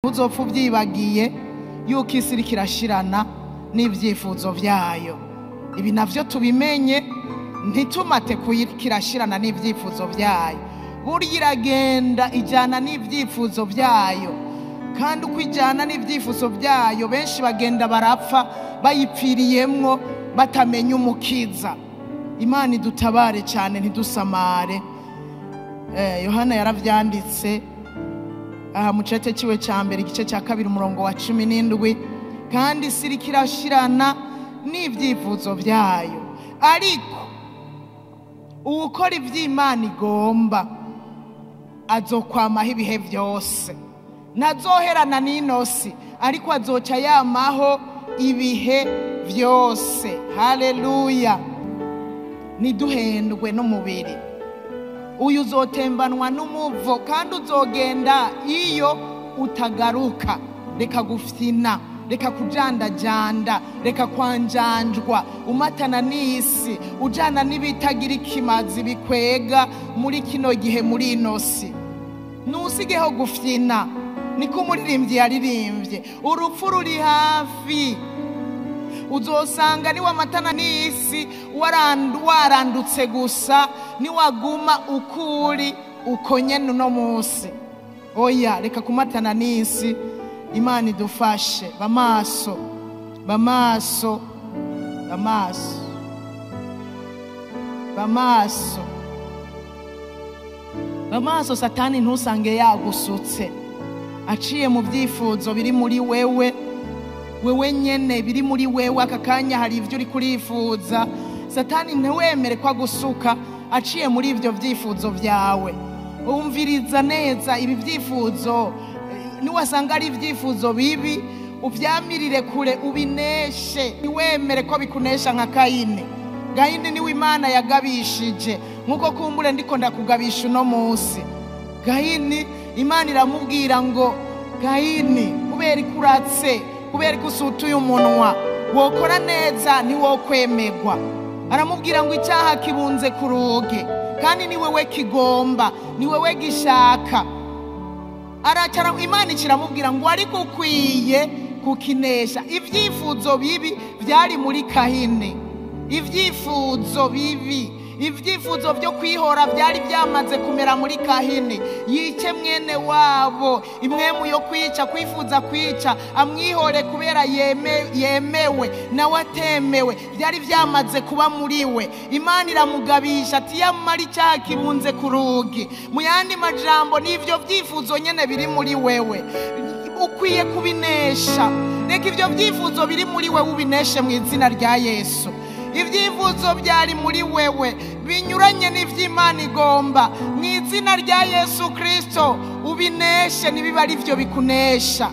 Ntuzopfa ubyibagiye yuko isi iriko irashirana n'ibyifuzo byayo. Ibi navyo tubimenye, ntitumate kuyirashirana n'ibyifuzo byayo. Burya iragenda ijyana n'ibyifuzo byayo, kandi uko ijyana n'ibyifuzo byayo benshi bagenda barapfa bayipfiriyemwo batamenya umukiza. Imana idutabare cyane ntidusamare. Yohana yaravyanditse aha mu cete ciwe ca mbere igice cya 2 umurongo wa 17, kandi isi iriko irashirana n'ibyifuzo byayo, ariko uwukora ivy'Imana igomba azokwamaho ibihe byose. Ntazoherana n'inosi, ariko azoca yamaho ibihe byose. Haleluya. Ntiduhendwe n'umubiri. Uyu uzotembanwa n'umuvo, kandi uzogenda iyo utagaruka. Reka gufyina, reka kujandajanda, reka kwanjanjwa umatana n'isi, ujana n'ibitagira ikimazi bikwega muri kino gihe muri ino si. Nusigeho gufyina, niko umuririmbyi yaririmbye, urupfu ruri hafi. Uzosanga niwamatana n'isi warandutse gusa, niwaguma ukuri uko nyene uno munsi. Oya, reka kumatana n'isi. Imana idufashe. Bamaso, bamaso, bamaso, bamaso, bamaso. Satani ntusange yagusutse aciye mu byifuzo biri muri wewe, wewe nyene biri muri wewe. Aka kanya hari ivyo uri kurifuza, Satani ntiwemere ko agusuka aciye muri ivyo vyifuzo vyawe. Umviriza neza ibi vyifuzo, niwasanga ari ivyifuzo bibi uvyamirire kure, ubineshe. Ntiwemere ko bikunesha nka Kayini. Kayini niwe Imana yagabishije, nkuko kumbure ndiko ndakugabisha uno munsi. Kayini Imana iramubwira ngo Kayini, kubera ikuratse, kubera ko usutuye umunwa, wokora neza ntiwokwemegwa. Aramubwira ngo icyaha kibunze ku rugi, kandi ni wewe kigomba, ni wewe gishaka. Aracara Imana ikiramubwira ngo ariko ukwiye kukinesha. Ibyifuzo bibi byari muri Kahini, ibyifuzo bibi, ibyifuzo byo kwihora byari byamaze kumera muri Kahini. Yice mwene wabo, imwemu yo kwica, kwifuza kwica, amwihore kubera yemewe nawe atemewe, byari byamaze kuba muri we. Imana iramugabisha ati yamara icyaha kibunze ku rugi. Mu yandi majambo, n'ivyo byifuzo nyene biri muri wewe ukwiye kubinesha. Reka ivyo byifuzo biri muri wewe ubineshe mu izina rya Yesu. Ibyifuzo byari muri wewe binyuranye n'ivy'Imana igomba, mu izina rya Yesu Kristo ubineshe, nibiba ari byo bikunesha.